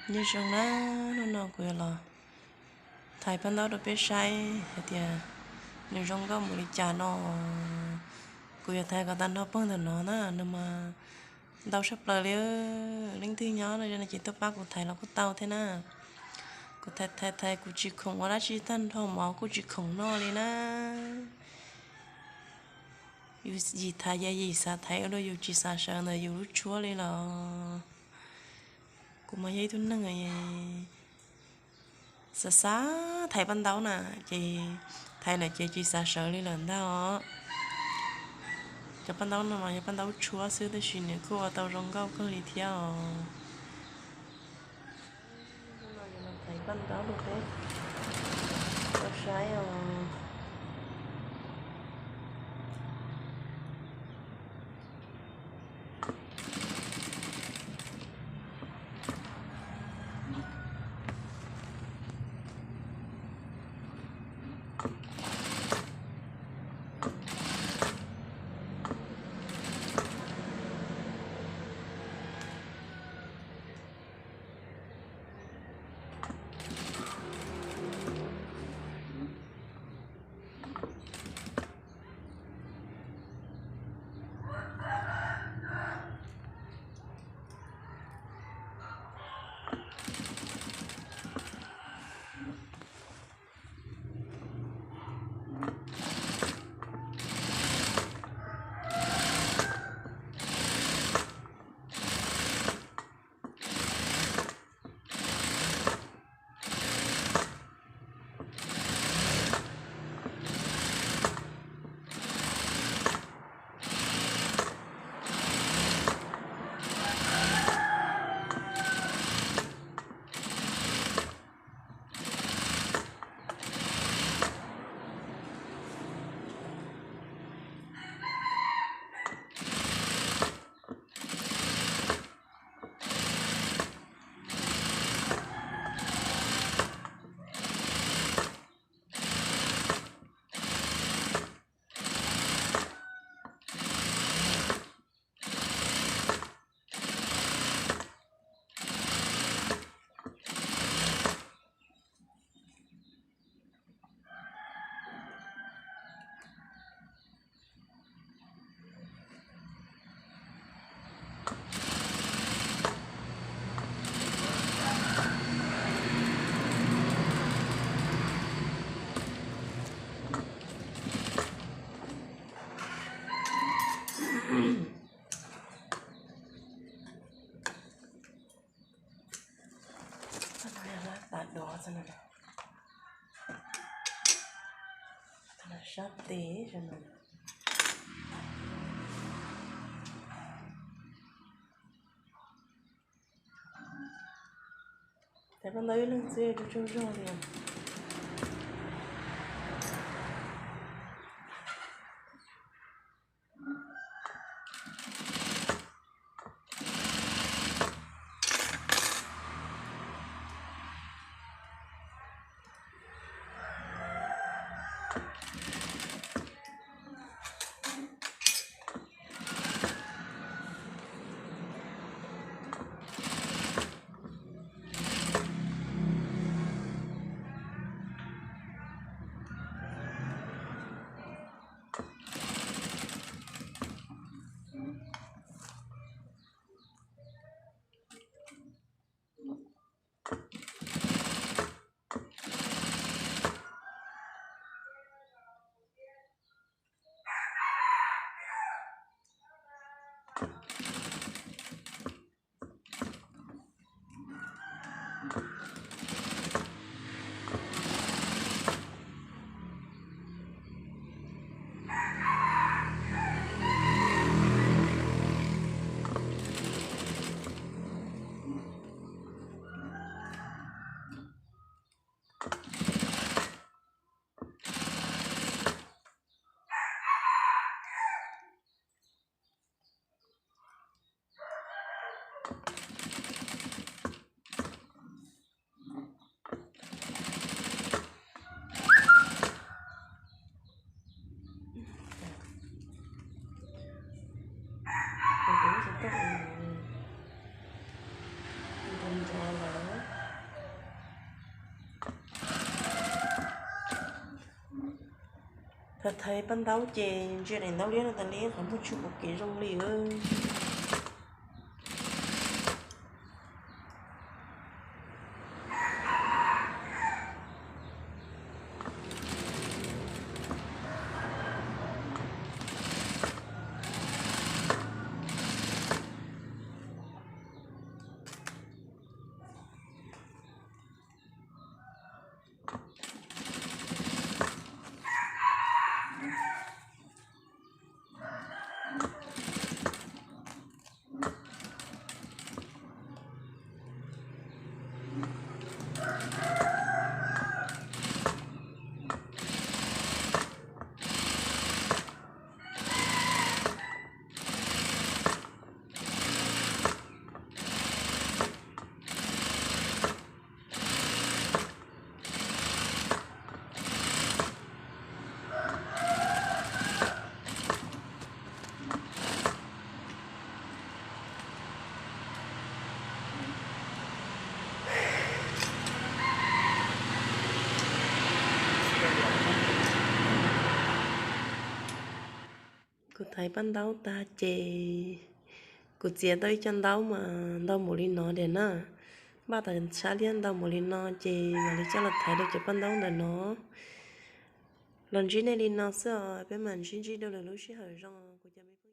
Nyob zoo na, hnub no kuv yuav los thaiv paj ntaub rau peb saib hais tias nws zoo nkauj npaum li cas no. Kuv yuav thaiv kom tag nrho pawg ntawm no na, nws mas ntau tshaj plaws li. Leej twg nyob no ces tuaj pab kuv thaiv los kuj tau thiab na. Kuv thaiv thaiv thaiv kuv tsis khoom ua dab tsi tag nrho, mov kuj tsis khoom noj li na. Yus yim thaiv ces yim xav thaiv ua rau yus tsis xav sawv ntawm yus lub tshuab li los. Kuv mas yog ib tug neeg xav xav thaiv paj ntaub na, ces thaiv lawm ces tsis xav sawv li lawm ntag os. Cov paj ntaub no mas yog paj ntaub tshuab xwb tab sis nws kuj ua tau zoo nkauj kawg li thiab os. Thaiv paj ntaub rau peb tau saib os. Sab tes no. Thaiv paj ntaub ib leeg xwb tsaug zog li. Kuv twb tsis tau ntov ntov lawm. Los thaiv paj ntaub ces ntsia daim ntaub liab no tas li qhov muag tsis pom kev zoo li. Kuv thaiv paj ntaub tag ces kuv txiav tau ib co ntaub mas ntau npaum li no tiag na. Npaj tau sab liab ntau npaum li no ces mam li coj los thaiv rau cov paj ntaub ntawm no. Los ntsib nej li no xwb os, peb mam ntsib ntsib dua lwm lub sij hawm zoo kuv cov me